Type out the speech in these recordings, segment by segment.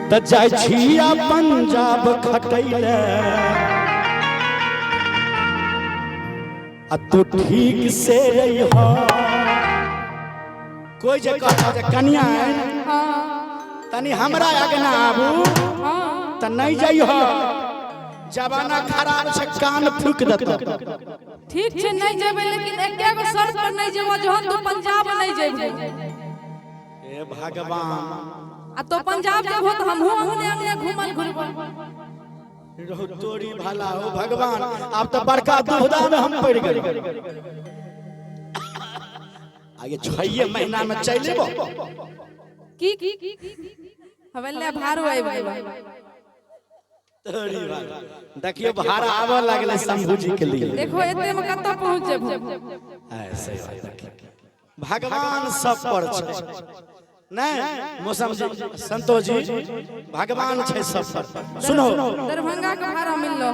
तऽ जाइ छिया पंजाब खटैले आ तू ठीक से रहिह। कोई जे कहता जे कनिया तनी हमरा अगना आबू तऽ नहीं जइह, जमाना खराब छै, कान फूक देतौ। ठीक छै, नहीं जेबै, लेकिन एके गो शर्त पर नहीं जेबो, जहन तू पंजाब नहीं जेबो। हे भगवान। आ तो पंजाब जेबो तऽ हमहूँ अहने अंगने घूमल घुरबो। रहु तोरी भला हो भगवान, आब तऽ बड़का दुविधा में हम पड़ गेल। आगे 6 महीना में चलि जेबो। की हवल्ला भारो आबि गेलो। तोरी भला। देखियो भाड़ा आबऽ लगलै शंभू जी के लिए। देखो एते में कतऽ पहुँच जेबो। ऐसे देखियो भगवान सब पर छै। नहीं मौसम जी, संतोष जी, भगवान छै सब पर। सुनो दरभंगा के भाड़ा मिललो।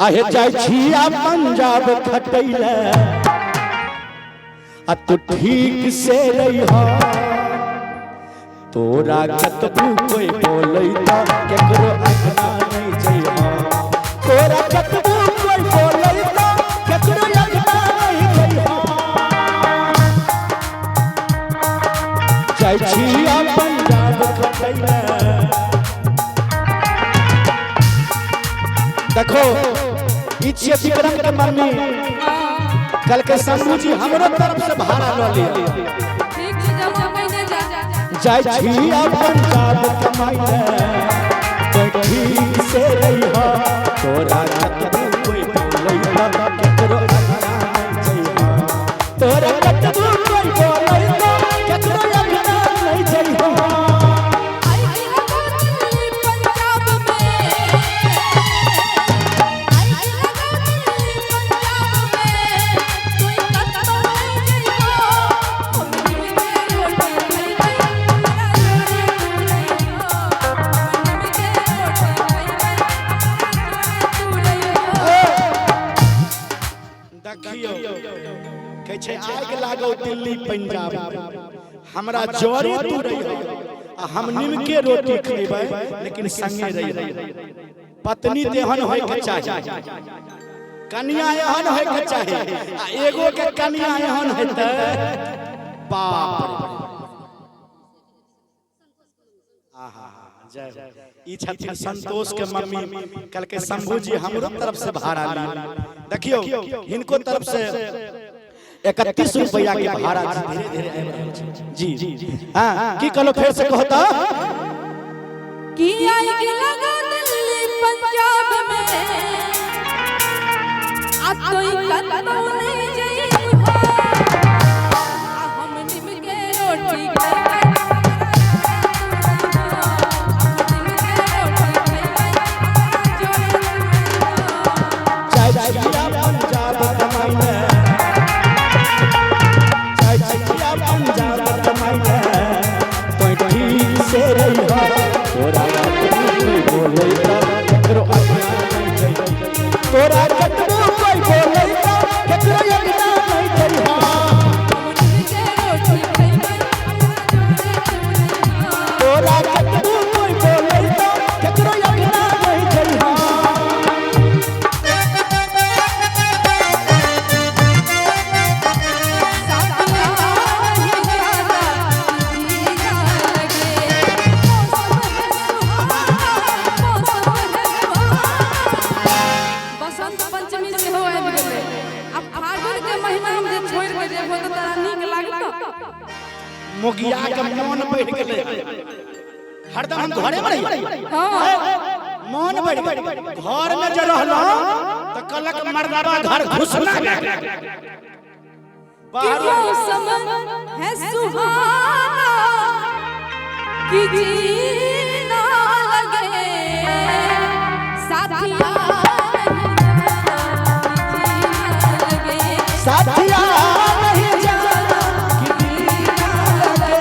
आहे जाइ छिया पंजाब खटैले आ तू ठीक से रहिह, तोरा कतबू कोई बोलै त केकरो अंगना नहीं जइह, तोरा कतबू कोई बोलै त केकरो अंगना नहीं जइह। जाइ छिया पंजाब खटैले। देखो ई छियै विक्रम के मम्मी, कल के शंभू जी हमरो तरफ से भाड़ा ल लिया। ठीक छै, जमा कइने जा। जाइ छिया पंजाब कमाइले तो ठीक से रहिह, तोरा कतबू कोई बोलै त केकरो अंगना नहीं जइह, तोरा कतबू कोई बोलै त केकरो अंगना नहीं जइह। आई लगा दिल्ली पंजाब में, आई लगा दिल्ली पंजाब में, तू कतौ नहीं जइहो, हम निमके रोटी खइबै, हमरा जोरे तू रहिहो, हम निमके रोटी खइबै, हमरा जोरे तू रहिहो। देखियो कहै छै आगि लागौ दिल्ली पंजाब, हमरा जरे तू रहिह आ हम निमके रोटी खइबै, लेकिन संगे रहिह। पत्नी तेहन होय के चाही, कनिया एहन होय के चाही, आ एगो के कनिया एहन हेतै बाप रे। आहा जय हो। ई छथिन संतोष के मम्मी, कल के शंभू जी हमरो तरफ से भाड़ा लिया। देखियो हिनको तरफ से 31 रुपया के भाड़ा धीरे धीरे आबि रहल छै। जी हाँ, की कहलो फेर से कहो तऽ। की आई लगा दिल्ली पंजाब में, आ तोई कतौ नहीं जइहो, आ हम निमके रोटी खइबै, हम निमके रोटी खइबै, हमरा जोरे तू रहिहो। जाइ छिया पंजाब कमाइले, जाइ छिया पंजाब कमाइले, तोय ठीक से रहिह, तोरा कतबू कोई बोलै त केकरो अंगना नहीं जइह, तोरा कतबू कोई बोलै त केकरो अंगना नहीं जइह। हम निमके रोटी खइबै, हमरा जोरे तू रहिहो। तोरा कतबू कोई बोलै त केकरो अंगना नहीं जइह। साथिया नहीं जाना जीना लगे, मौसम है सुहाना, मौसम है सुहाना। बसंत पंचमी सेहो आबि गेलै। आब फागुन के महीना हम जे छोड़ि के जेबो तऽ तोरा नीक लागतौ? मोगिया के मोन बढ़ि गेलै, हरदम हम घरे में रहियै। हाँ। मोन बढ़ि गेल, घर में जे रहलहुँ तऽ कहलक मर्दाबा घर घुसना नहि। कि बाहर मौसम है सुहाना कि जीना लगे, साथिया नहीं जाना कि जीना लगे, साथिया नहीं जाना कि जीना लगे।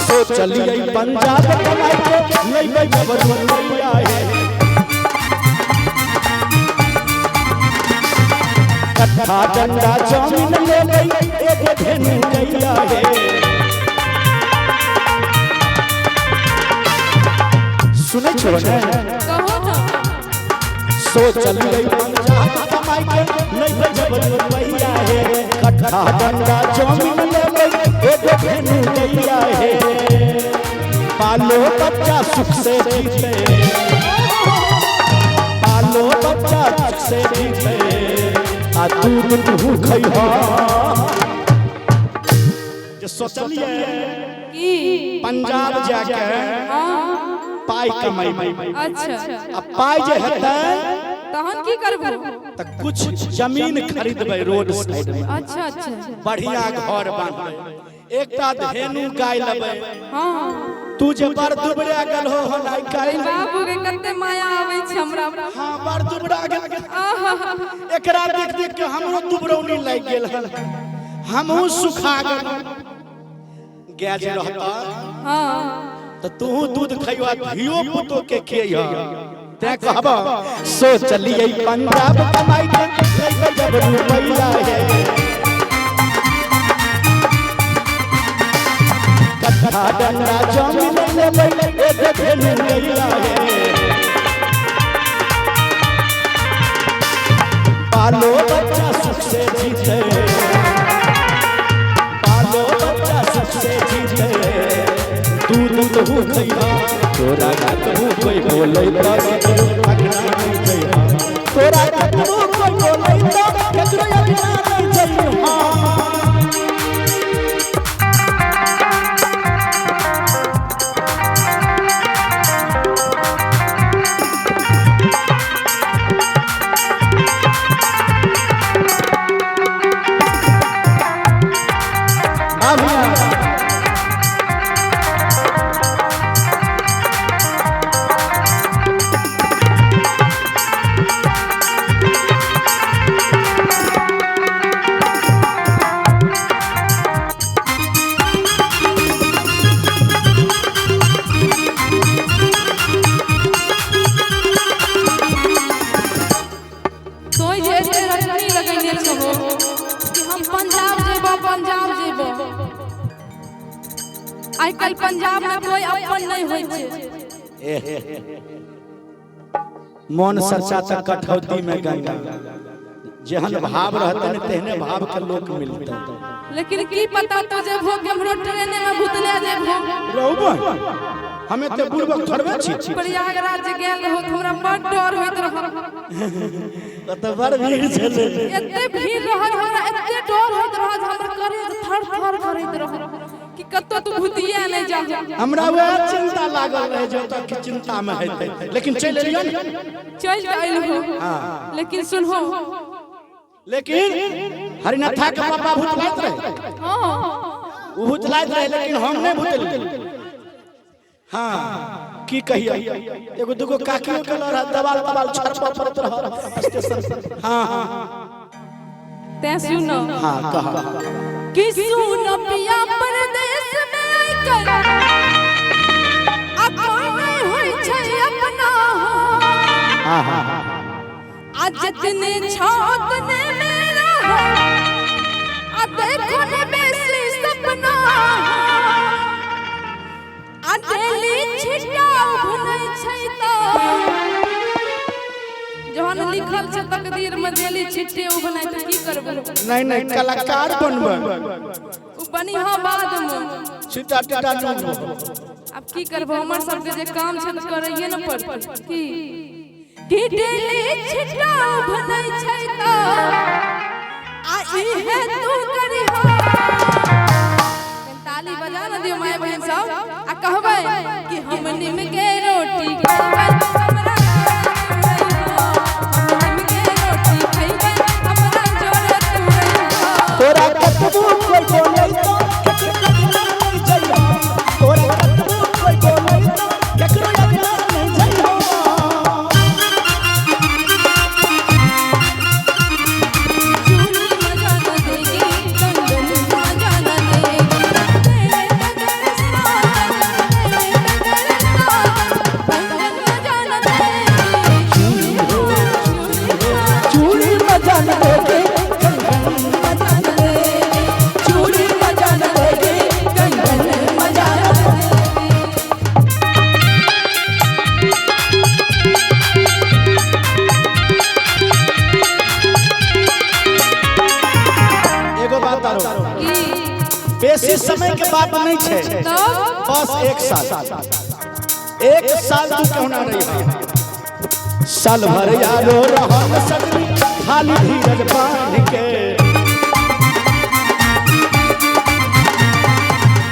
सोचलियै पंजाब कमाई के लैबै खबर रुपैया हे। कट्ठा डंडा जमीन लेबै एगो धेनु गैया हे। सुनै छो ने? कहो ना। सोचलियै पंजाब कमाई के लेबै जब रुपैया हे, कट्ठा डंडा जमीन लेबै एगो धेनु गैया हे। पालो बच्चा सुख से जीते, पालो बच्चा सुख से जीते, आ दूध तू खैहा। जे सोचलियै की? पंजाब जाके पाइ कमाई। अच्छा। आ पाइ जे हेतै तहन की करबो? तऽ कुछ जमीन खरीदबै रोड साइड में। अच्छा अच्छा। बढ़िया घर बांधबै, एकटा धेनु गाय लेबै। तू जे बड़ दुबरा गेल हो हन आइ काल्हि। बाबू के कते माया आबै छै हमरा। हाँ, बड़ दुबरा गेल। एकरा देख देख के हमरो दुबरौनी लागि गेल हन, हमहूँ सुखा गेल। गाय जे रहता तऽ तू दूध खैबा, धियो पुतो के खियह। तें कहब सोचलियै पंजाब कमाई के लेबै जब रुपैया हे, कट्ठा डंडा जमीन लेबै एगो धेनु गैया हे। पालो बच्चा सुख से जीते, पालो बच्चा सुख से जीते, दूध तू खैहा। तोरा कतबो कोई बोलै तऽ केकरो अगना नहि जइहा, तोरा कतबो कोई बोलै तऽ केकरो अगना नहि जइहा। हाँ भैया। तोय जे एते रटनी लगैने छहो कि हम पंजाब जेबो, पंजाब जेबो। आइ काल्हि पंजाब में कोई अपन नहीं होइ छै। मोन सरचा तक कठौती में गंगा, जेहन भाव रहते ने तेहने भाव के लोक मिलते। लेकिन की पता तो जेबो केम्हरो ट्रेने में भूतले जेबो। रहबो, हमें ते बुड़बक थोड़बे छी। प्रयागराज जे गेल रहो तऽ हमरा बड़ डर होइत रहल। तऽ बड़ भीड़ छलै। एते भीड़ रहल, हमरा एते डर होइत रहल, हमर करेज थर थर करैत रहल कि कतौ तू भूतिए नहि जा। हमरा वएह चिंता लागल रहे जे ओतऽ के चिंता में हेतै, लेकिन चलि एलियै ने। चलि तऽ एलहो, लेकिन सुनहो। लेकिन हरिनाथा के पापा भूतलाइत रहे। ओ भूतलाइत रहे, लेकिन हम नहि भूतलियै। हाँ, की कहिए, एगो दूगो काकियो के लड़ दवाल तवाल छड़प पड़त रह स्टेशन। हाँ हाँ। तें सुनो। हाँ, कह। कि सुन पिया परदेश में आइकल आ कोई नहीं होइ छै अपना। हाँ हाँ। आ जितने छौ उतने मेरा हो, आ देखो ने बेसी सपना। आ डेली छिटा भुनै छै तऽ जहन लिखल छै तकदीर में डेली छिट्टे उभनै तऽ की करबै? नहीं नहीं, कलाकार बनबै। उ बनिहा बाद में। छिटा टिटा नहीं। अब की करबो, हमर सबके जे काम छै तऽ करैये ने पड़तै। की की डेली छिटा उभनै छै तऽ आ इहे तू करिहा। ताली बजा न दियो माय बहन सब, आ कहबै कि हम नीम के रोटी खैबै हमरा, हम नीम के रोटी खैबै हमरा जोरे तू रहिहो। तोरा कतबो कोई बोलै तऽ केकरो अगना नहि जइहो, तोरा कतबो कोई बोलै तऽ केकरो अगना नहि जइहो। चूड़ी मजा न देगी, कंगन मजा न देगी, तेरे बगैर सावन, तेरे बगैर सावन, कंगन मजा न देगी। चूड़ी हो, चूड़ी हो, चूड़ी मजा न देगी, बेसी समय के बात नहीं छै। तब? बस एक साल, एक साल तू कहना रही। साल भर यारो रहल सजनी खाली धीरज बांध के,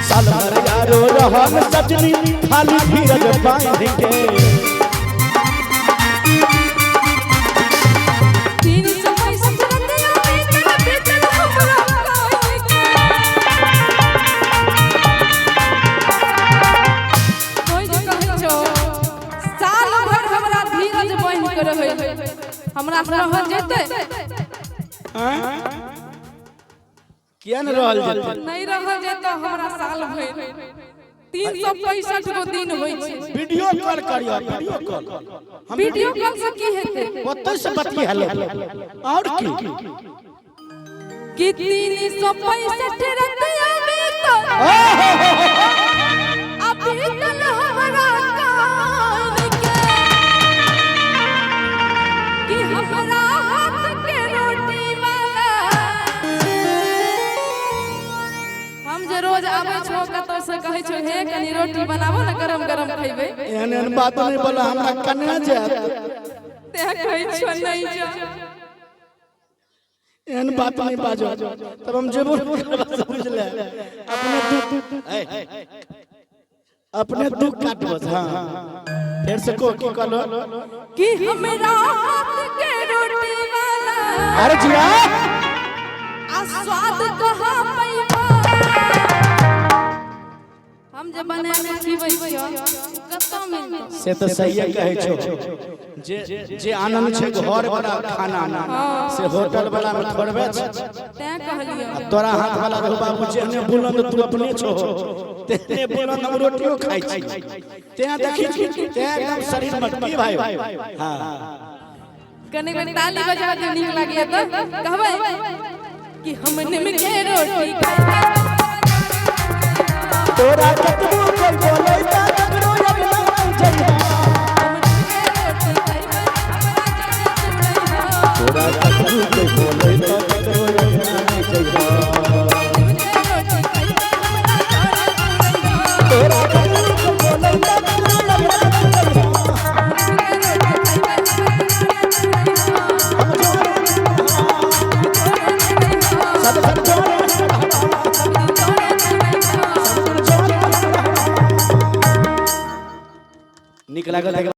साल भर यारो रहल सजनी खाली धीरज बांध के। 365 रतिया बीतल बीतल हमरा कान के। कोइ जे कहै छौ साल भर हमरा धीरज बान्हि के रहै, हमरा से रहल जेतै? किया ने रहल जेतै? नहीं रहल जेतै हमरा साल भरि। 365 गो दिन होइ छै। वीडियो कॉल करियो, वीडियो कॉल। हम वीडियो कॉल से की हेतै? ओतै से बतिया लेबै और की। कि 365 रतिया बीतल आ बीतल हमरा कान के, कि हमरा हाथ के रोटी वाला। हम जे रोज आबै छौ कतौ से, कहै छौ हे कनी रोटी बनाबो ने, गरम गरम खैबै। एहन एहन बात नहीं बोला, हमरा कन्या जायत। तें कहै छौ नहीं जा। एहन बात नहीं बाजो, तब हम जेबो समझ ले। अपने दुख अपने दुख काट बस। हाँ, फिर से को की कहलो? कि हमरा हाथ के रोटी वाला अरे जिया आ स्वाद कहाँ पैबा? हम जे बना के खिबै छियौ कतौ मिलतौ? से तो सही कहै छौ। जे जे आनंद छै घर वाला खाना से होटल वाला में थोड़बे छै। तें कहलियौ। तोरा हाथ वाला रहू बाबू, जेहने बुलंद तू अपने छो तेहने बुलंद हम रोटियो खाइ छी। तें देखी छी तें एकदम शरीर मटकी भाई। हाँ। कने बेर ताली बजा दियौ, नीक लागैया तऽ कहबै कि हम निमके रोटी खाइ। तोरा कतबो कोई बोलै त ककरो अगला जइहा। हम निमके रोटी खैबै हमरा जरे चुड़ैहा। तोरा कतबो कोई बोलै त ककरो अगला जइहा। निमके रोटी खैबै हमरा जरे चुड़ैहा। तोरा कतबो कोई बोलै त ककरो अगला जइहा। निमके रोटी खैबै हमरा जरे चुड़ैहा। हम जोरे सब सब जोरे सब सब जोरे। नीक लागल।